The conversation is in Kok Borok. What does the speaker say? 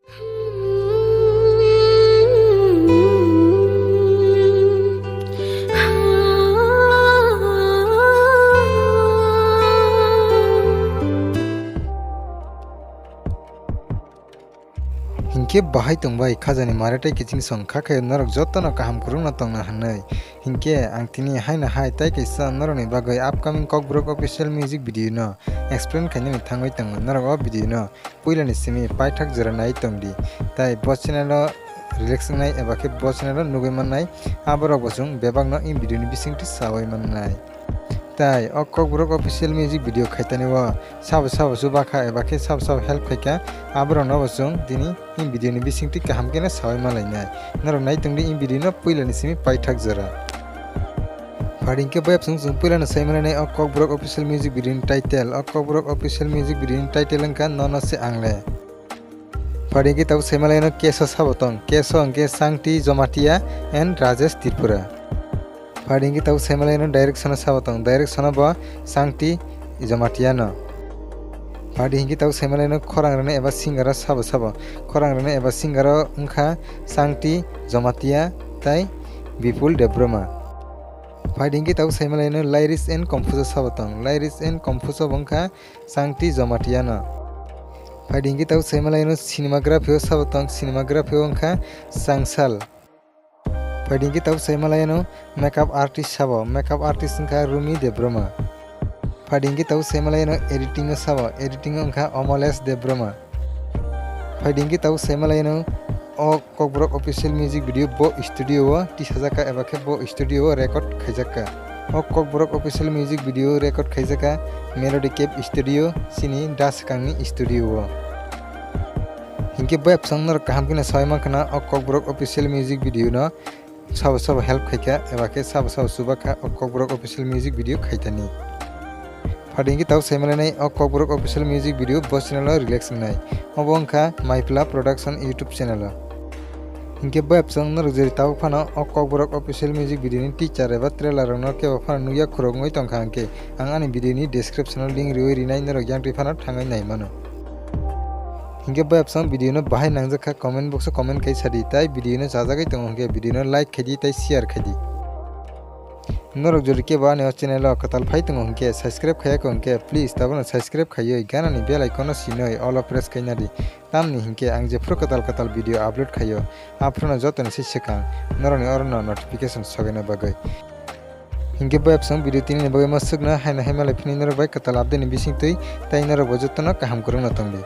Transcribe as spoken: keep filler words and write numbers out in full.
Hinkhe bahai tongbai khajani mare tei kiching song kha khe norok jotono kaham kwrwngno tongna hwnwi. Hinkhe ang tini haino hai tei kaisa norokni bagwi upcoming Kokborok official music video no explain khainani thangwi tongo. Norok o video no puilani simi paithak jora nai tongdi, tai bo channel o relax wngnai eba khe bo channel o nugwi mannai aborok bo chwng bebakno in video ni bisingtwi sawi mannai. Tai o Kokborok official music video khaitani o sabo sabo chubakha eba khe sabo sabo help khaikha, aborokno bo chwng tini in video ni bisingtwi kaham kheno sawi malainai. Norok nai tongdi in video no puilani simi paithak jora. Phadi hinkhe bayap chwng chwng puilano sai manai o Kokborok official music video ni title. O Kokborok official music video ni title wngkha Nono Se Angle. Phadi hinkhe tabuk sai malaino Keso sabo tong. Keso hinkhe Sangti Jomatia and Rajesh Tripura. Phadi hinkhe tabuk sai malaino direction o sabo tong. Direction o bo Sangti Jomatia no. Phadi hinkhe tabuk sai malaino khorang rwna eba singer o sabo sabo. Khorang rwna eba singer o wngkha Sangti Jomatia tai Bipul Debbarma. Phadi hinkhe tabuk sai malaino lyrics and compose o sabo tong. Lyrics and compose o bo wngkha Sangti Jomatia no. Phadi hinkhe tabuk sai malaino cinematography o sabo tong, cinematography o wngkha Sangsal. Phadi hinkhe tabuk sai malaino makeup artist sabo, makeup artist wngkha Rumi Debbarma. Phadi hinkhe tabuk sai malaino editing o sabo, editing o wngkha Omolesh Debbarma. Phadi hinkhe tabuk sai malaino o Kokborok official music video bo studio o tisajak kha eba khe bo studio o record khaijak kha. O Kokborok official music video record khaijak kha Melody Cave Studio, chini Da Swkangni studio o. Hinkhe bayap chwng norok kaham kheno sawi mankha na o Kokborok official music video no sabo sabo help khaikha eba khe sabo sabo chubakha o Kokborok official music video khaitani. Phadi hinkhe tabuk sai malainai o Kokborok official music video bo channel o relax wngnai. Obo wngkha Maipla Production YouTube channel o. Hinkhe bayap chwng norok jeri tabuk phano o Kokborok official music video ni teaser eba trailer rokno kebo phano nukya khorok wngwi tongkha hinkhe ang ani video ni description o link riwi rinai, norok yang twi phano thangwi nai mano. Hinkhe bayap chwng video no bahai nangjak kha comment box o comment khai sadi, tai video no chajagwi tongo hinkhe video no like khaidi tai share khaidi. Norok jodi kebo ani o channel o kwtal phai tongo hinkhe, subscribe khaiya kho hinkhe, please tabukno subscribe khaiwi ganani bell icon no sinoi all o press khaina di. Tamni hinkhe ang jephuru kwtal kwtal video upload khaio, aphuru no jotoni se swkang norokni oro no notification sogwino bagwi. Hinkhe bayap chwng video tini ni bagwi ma swkna haino hai malai phini norok bai kwtal update ni bisingtwi, tai norok bo jotono kaham kwrwngno tongdi.